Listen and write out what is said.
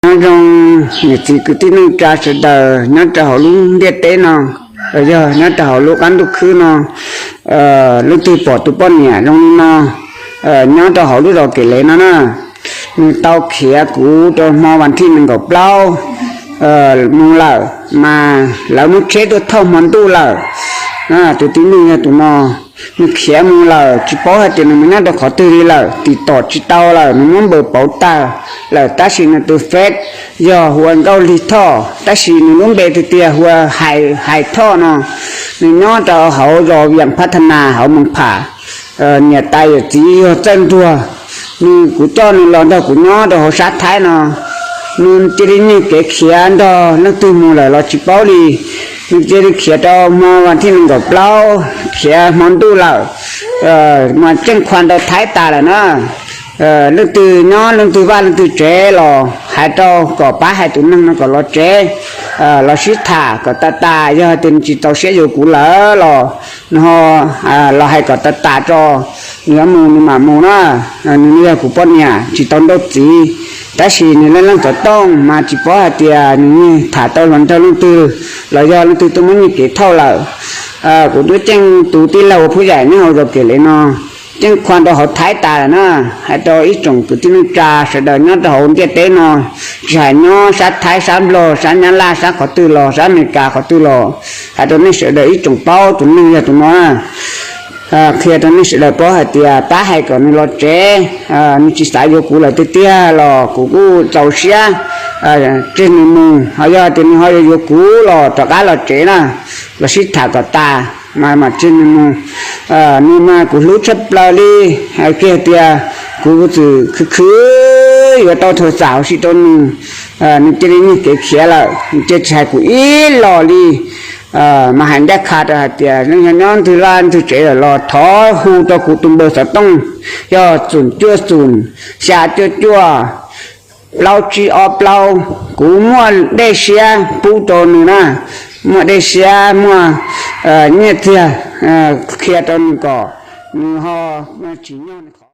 Nyob zoo niam txiv kwv tij neej tsa sawv daws nyob rau hauv lub ntiaj teb no, yog nyob rau hauv lub qab ntuj khwb no, leej twg pom tus poj niam zoo li no nyob rau hauv lub zos Kem Lev no na, nws tau khiav kuv rau hmo vas thij nees nkaum plaub mus lawm, mas lawv muab tsheb tuaj thauj hmo ntuj lawm. Tus tib neeg yog tus no, nws khiav mus lawm tsis paub hais tias nws mus nyob rau qhov twg li lawm, tim tom tsis tau lawm, nws muab npawb pauv tag lawm, tab sis nws tus Face yog hu ua Nkauj Lig Thoj, tab sis nws lub npe tiag tiag hu ua Hais Thoj no. Nws nyob rau hauv zos Viam Phab Tha Nas hauv Moos Pham. Niam tais yawm txiv yog Txawj Nruag. Nws, kuv coj nws los nrog kuv nyob rau hauv sab Thaib no, nws cia li nyiag kev khiav nrog leej twg mus lawm los tsis paub li. Nws cia li khiav rau hmo vas thij nees nkaum plaub, khiav hmo ntuj lawm, mas tseem khuam rau Thaib tas lawm na. Leej twg nyob leej twg vaj leej twg tsev los hais rau kom pab hais tus neeg no kom los tsev, los sib tham kom tas tas, yog tias nws tsis txaus siab yuav kuv lawm los nws ho los hais kom tas tas tso, nws yuav mus nws mam mus na. Nws yog kuv poj niam tsis tau nrauj txiv, tab sis nws leej leej xov tooj mas tsis paub hais tias nws tham tau los nrog leej twg los yog leej twg tuaj muab nyiag kev thauj lawm. Kuv twb ceeb tus tij laug ua phub yam nyob hauv zos Kem Lev no, ceeb khuam rau hauv Thaib tas lawm na, hais rau ib tsoom kwv tij neej tsa sawv daws nyob rau hauv ntiaj teb no, tsis hais nyob sab Thaib, sab Nplog, sab Nyab Laj, sab qhov twg los, sab Amelikas qhov twg los, hais rau nej sawv daws ib tsoom paub tus neeg yog tus no na. Qhia rau nej sawv daws paub hais tias pab hais kom nws los tsev, nws tsis xav yuav kuv lawm tiag tiag los kuv kuj txaus siab tseg nws mus, ho yog tias nws ho yuav yuav kuv los rov qab los tsev na, los sib tham kom tas, mas mam tseg nws mus. Nws mas kuv hlub tshaj plaws li, hais kiag tias kuv txwm khwv khwv yuav tau thawj xam hauv si rau nws, nws cia li nyiag kev khiav lawm, nws cia tsis hais kuv ib los li. Mas hais ncaj qha rau hais tias nyob nyob ntwg laj ntwg tsev lawm los thov hu rau kuv tus npawb xov tooj, yog xoom cuaj xoom, xya cuaj cuaj, plaub tsib ob plaub. Kuv muaj dej siab pub rau nws na, muaj dej siab muaj nyiaj txiag qhia rau nws kom nws ho tsim nyog